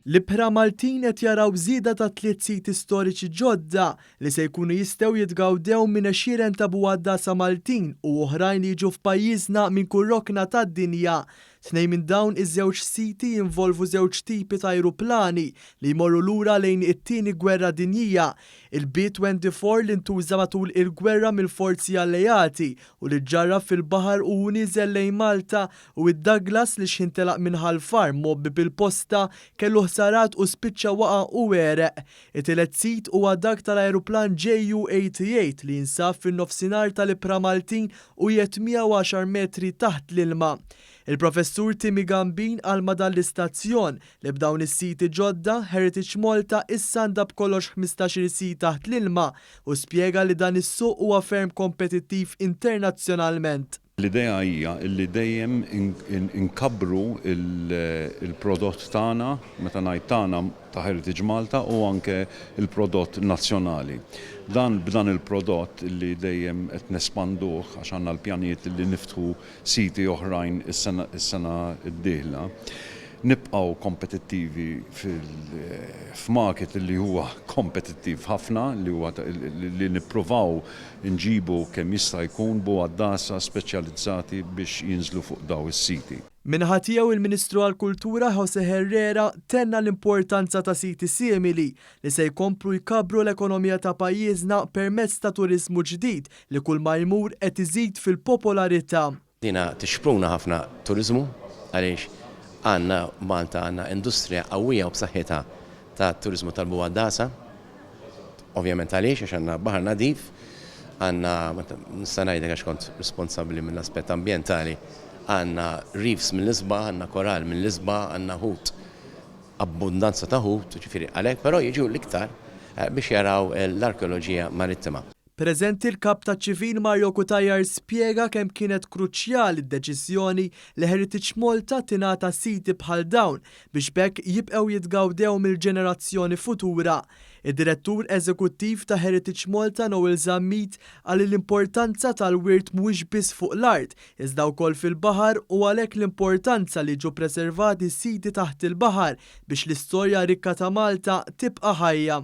L-ibħra Maltin qed jaraw żieda ta' tliet siti storiċi ġodda li se jkunu jistgħu jitgawdew minn għexieren ta' bugħaddasa Maltin u oħrajn li jiġu f'pajjiżna minn kull rokna tad-dinja. Tnejn minn dawn iż-żewġ siti jinvolvu żewġ tipi ta' ajruplani li jmorru lura lejn it-Tieni Gwerra Dinjija, il-B-24 li ntuża matul il-gwerra mill-forzi alleati u li ġġarraf fil-baħar u hu nieżel lejn Malta u id-Douglas li x'ħin telaq minn Ħal Far mgħobbi bil-posta kellu ħsarat u spiċċa waqa' u għereq. It-tielet sit huwa dak tal-ajruplan JU-88 li jinsab fin-nofsinhar tal-ibħra Maltin u qiegħed 110 metri taħt l-ilma. Il-Professur Timmy Gambin qal ma' dan l-istazzjon li b'dawn is-siti ġodda, Heritage Malta issa għandha b'kollox 15-il sit taħt l-ilma u spjega li dan is-suq huwa ferm kompetittiv internazzjonalment. L-idea hija li dejjem inkabbru l-prodott tagħna, meta ngħid tagħna ta' Heritage Malta u anke l-prodott nazzjonali. Dan b'dan il-prodott li dejjem qed nespanduh għax għandna l-pjanijiet li niftħu siti oħrajn is-sena d-dieħla, nibqgħu kompetittivi f'market li huwa kompetittiv ħafna, li huwa li nippruvaw inġibu kemm jista' jkun bugħaddasa speċjalizzati biex jinżlu fuq daw is-siti. Min-naħa tiegħu il-Ministru għall-Kultura José Herrera tenna l-importanza ta' siti simili li se jkomplu jkabbru l-ekonomija ta' pajjiżna permezz ta' turiżmu ġdid li kull ma jmur qed iżid fil-popolarità. Dina tixpruna ħafna turiżmu għaliex għandna Malta għandna industrija qawwija u b'saħħitha ta' turiżmu tal-bugħaddasa. Ovvjament għaliex għax għandna baħar nadif, għandna nista' ngħidlek għax kont responsabbli mill-aspett ambjentali, għandna reefs mill-isbaħ, għandna koral mill-isbaħ, għandna ħut abbundanza ta' ħut, ġifieri għalhekk, però jiġu l-iktar biex jaraw l-arkeoloġija marittima. Preżenti l-Kap taċ-Ċivil Mario Cutajar spjega kemm kienet kruċjali d-deċiżjoni li Heritage Malta tingħata siti bħal dawn biex b'hekk jibqgħu jitgawdew mill-ġenerazzjoni futura. Id-Direttur Eżekuttiv ta' Heritage Malta Noel Zammit qal li l-importanza tal-wirt mhuwiex biss fuq l-art iżda wkoll fil-baħar u għalhekk l-importanza li jiġu preservati siti taħt il-baħar biex l-istorja rikka ta' Malta tibqa' ħajja.